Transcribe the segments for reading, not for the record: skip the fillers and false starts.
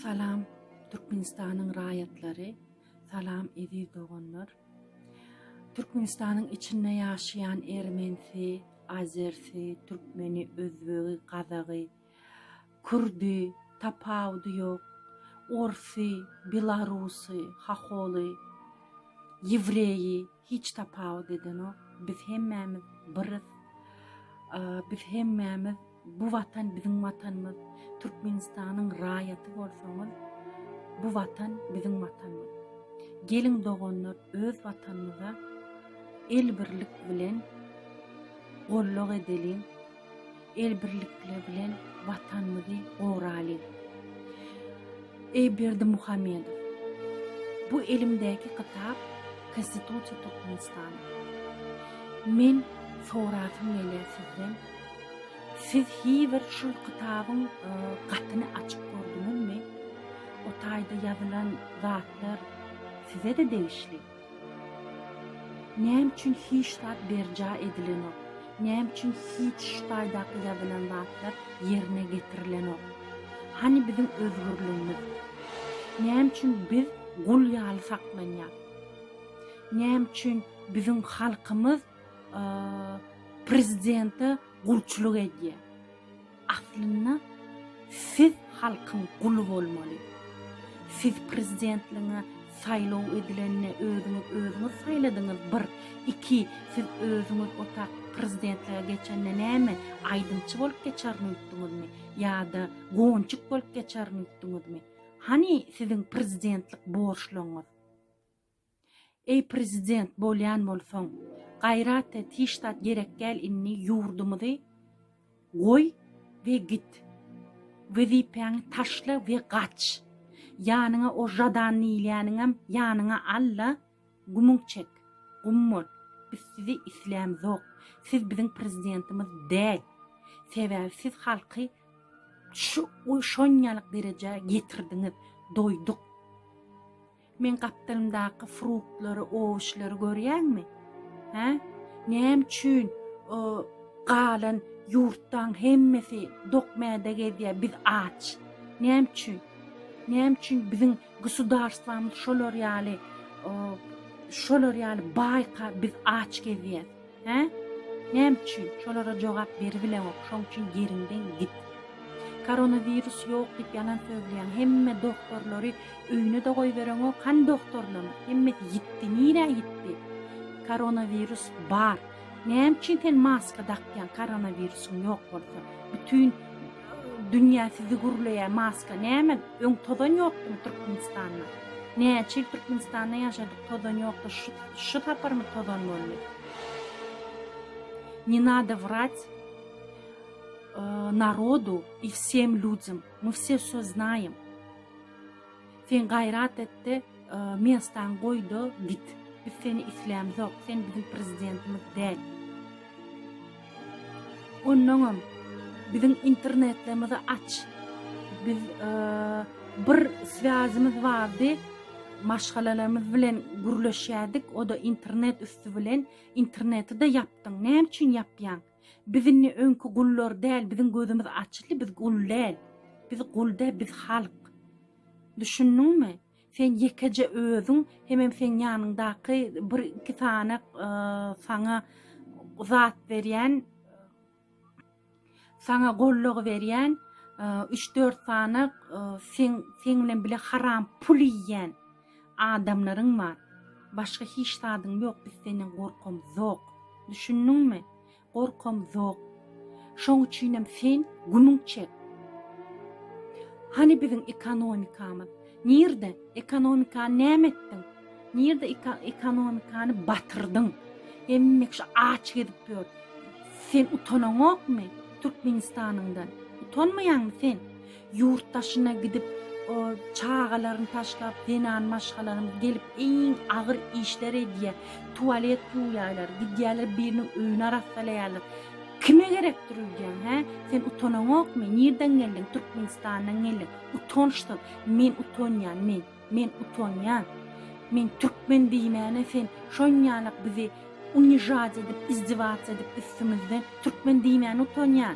Salam Türkmenistanyň raýatlary, salam eziz doganlar. Türkmenistanyň içinde ýaşaýan ermenisi, azersi, türkmeni, özbegi, gazagy, kürdi, tapawudy ýok, orsy, belarusy, haholy, ýewreýi hiç tapawut edenok. Biz hemmämiz biris. Biz hemmämiz Bu watan biziň watanymyz. Türkmenistanyň raýaty bolsaňyz, bu watan biziň watanymyz. Geliň doganlar öz watanymyza el birlik bilen gollag edeliň, el birlikle bilen watanymyzy goralyň. Eý Berdimuhamedow, bu elimdäki kitap Konstitusiýa Türkmenistana. Men sorasym gelýär sizden, Siz hi bir şul kitabyň gatyny açyp gördüňizmi? O taýda ýazylan zatlar size-de degişli. Näme üçin hiç zat berjaý edilenok? Näme üçin hiç şu taýdaky ýazylan zatlar ýerine getirilenok? Hany biziň özgürligimiz? Näme üçin biz gul ýaly saklanýas? Näme üçin biziň halkymyz prezidente gulçulyk edýär. Aslynda siz halkyň guly bolmaly. Siz prezidentligiňe saýlaw edilende özüňiz özüňiz saýladyňyz bir, iki siz özüňiz otak prezidentlige geçende näme aýdymçy bolup geçerin öýtdüňizmi ýa-da gonçik bolup geçerin öýtdüňizmi? Hany siziň prezidentlik borçlaryňyz? Eý prezident bolýan bolsaň gaýrat et hiç zat gerek däl indi ýurdumyzy goý we git wezipäňi taşla we gaç ýanyňa o žadan diýilýäniňem ýanyňa al-da gumuň çek gum bol biz sizi islämzok siz biziň prezidentimiz däl sebäbi siz halky şu şonýalyk derejä getirdiňiz doýduk. Meň gapdalymdaky fruktlary, owuşlary görýäňmi? Hä? Näme üçin galan ýurtdaň hemmesi dok mäde gezýär, biz aç? Näme üçin? Näme üçin biziň gusudarstwamyz şolar ýaly, şolar ýaly baýka biz aç gezýäs? Hä? Näme üçin? Şolara jogap beribileňok. Şoň üçin ýeriňden git. Koronawirus ýok diýip ýalan sözleýäň. Hemme doktorlary öýüne-de goýbereňok. Hany doktorlaryň? Hemmesi ýitdi. Nirä ýitdi? Koronawirus bar. Näme üçin sen maska dakýaň koronawirusyň ýok bolsa? Bütin dünýä sizi gürleýär maska. Näme? Öň tozan ýokdumy Türkmenistanda? Näçe ýyl Türkmenistanda ýaşadyk tozan ýokdy. Şu şu saparmy tozan boldy? Ne nado wrat narodu i wsem ludzim. My wse wso znaýem. Sen gaýrat etde mestaňy goýda git. Biz seni islämzok. Sen biziň prezidentimiz däl. Onnoňam biziň internetlerimizi aç. Biz bir swýazymyz bardy. Maşgalalarymyz bilen gürleşýärdik. O-da internet üsti bilen. Interneti-de ýapdyň. Näme üçin ýapýaň? Biz indi öňki gullar däl, biziň gözümiz açyldy, biz gul däl. Biz gul däl, biz halk. Düşündiňmi? Sen ýekeje özüň hemem seň ýanyňdaky bir-iki sany saňa zat berýän, saňa goldagy berýän üç-dört sany seň seň bilen bile haram pul iýýän adamlaryň bar. Başga hiç zadyň ýok, biz senden gorkamzok. Düşündiňmi? Gorkamzok. Şoň üçinem sen gümüň çek. Hany biziň ekonomikamyz? Nirde? Ekonomikany näme etdiň? Nirde ekonomikany batyrdyň? Hemme kişi aç gezip ýör. Sen utanaňokmy Türkmenistanyňdan? Utanmaýaňmy sen? Ýurt daşyna gidip, çagalaryny taşlap, zenan maşgalalarymyz gelip iň agyr işler edýär. Tualet ýuwýarlar, gidýärler biriniň öýüni arassalaýarlar. Kime gerekdir öýdýäň, hä? Sen utanaňokmy? Nirden geldiň? Türkmenistandan geldiň. Utançsyz. Men utanýan, men. Men utanýan. Men türkmen diýmäne sen şonýalak bizi unižat edip, izdiwats edip üstümizden türkmen diýmäne utanýan.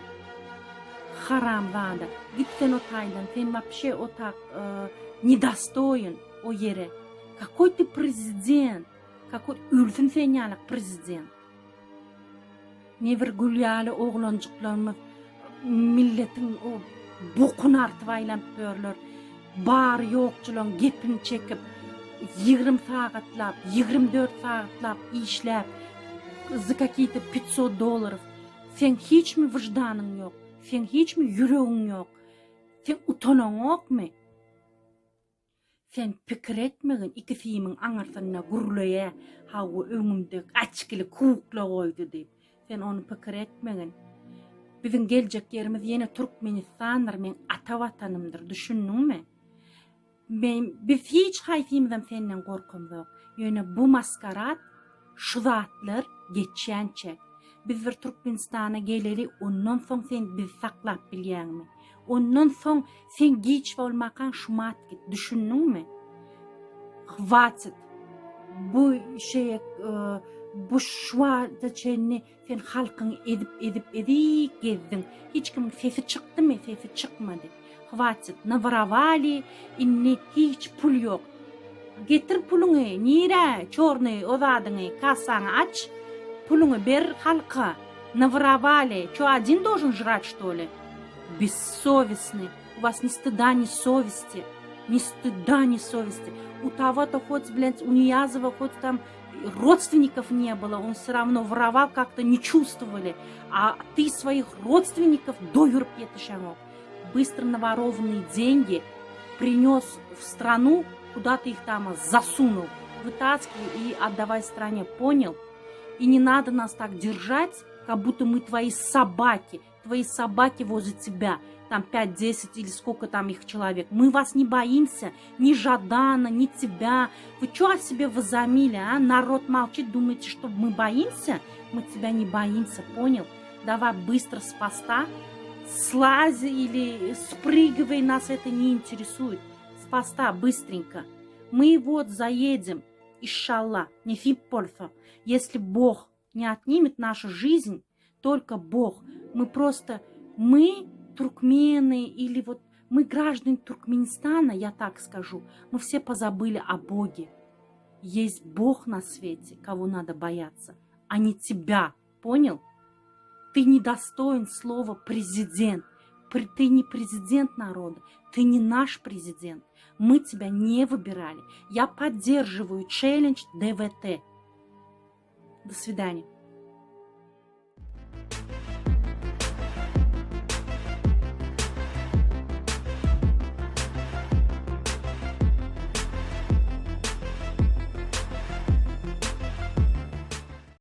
Haramzada. Git sen o taýdan, sen wapşe o tak nedostoýen o ýere. Kakoý ty prezident? Kakoý ölsün sen ýalak prezident. Nebir gül ýaly oglanjyklarymyz milletiň o bokuny artyp aýlanyp ýörler. Bary ýokçulaň gepini çekip, 20 sagatlap, 24 sagatlap işläp, za kakiý-to 500 dollarov. Seň hiçmi wyždanyň ýok, seň hiçmi ýüregiň ýok. Sen utanaňokmy? Sen pikir etmegin iki simiň aňyrsynda gürleýä hawa öňümde açkili kukla goýdy diýip. Sen ony pikir etmegin. Biziň geljek ýerimiz ýene Türkmenistandyr meň ata watanymdyr düşündiňmi? Men biz hiç haýsymyzam senden gorkamzok. Ýöne bu maskarat Şu zatlar geçýänçä, biz bir Türkmenistana geleli, ondan soň sen bizi saklap bilýäňmi? Ondan soň sen giç bolmakaň şumat git, düşündiňmi? Hwatit. Bu şeýe bu şu wagta çenli Sen halkyňy ezip ezip ezik gezdiň. Hiç kimiň sesi çykdymy? Sesi çykmady. Hwatit, naworovali, indi hiç pul ýok. Getir puluňy, nirä çornyý o zadyňy, kassaňy aç, puluňy ber halka. Naworovali, ço odin dolžun žrat çto li? Bessowestnyý, u vas ni styda ni sowesti, ni styda ni sowesti. U togo-to hot blent u Niýazowa hot tam Родственников не было, он все равно воровал, как-то не чувствовали. А ты своих родственников doýuryp ýetişeňok. Быстро наворованные деньги принес в страну, куда ты их там засунул. Вытаскивай и отдавай стране, понял? И не надо нас так держать, как будто мы твои собаки. Твои собаки возле тебя, там 5-10 или сколько там их человек. Мы вас не боимся, ни Жадана, ни тебя. Вы что о себе возомнили, а? Народ молчит, думаете, что мы боимся? Мы тебя не боимся, понял? Давай быстро с поста, слази или спрыгивай, нас это не интересует. С поста быстренько. Мы вот заедем, иншалла, nesip bolsa. Если Бог не отнимет нашу жизнь, только Бог. Мы просто, мы туркмены или вот мы граждане Туркменистана, я так скажу, мы все позабыли о Боге. Есть Бог на свете, кого надо бояться, а не тебя, понял? Ты недостоин слова президент. Ты не президент народа, ты не наш президент. Мы тебя не выбирали. Я поддерживаю челлендж ДВТ. До свидания.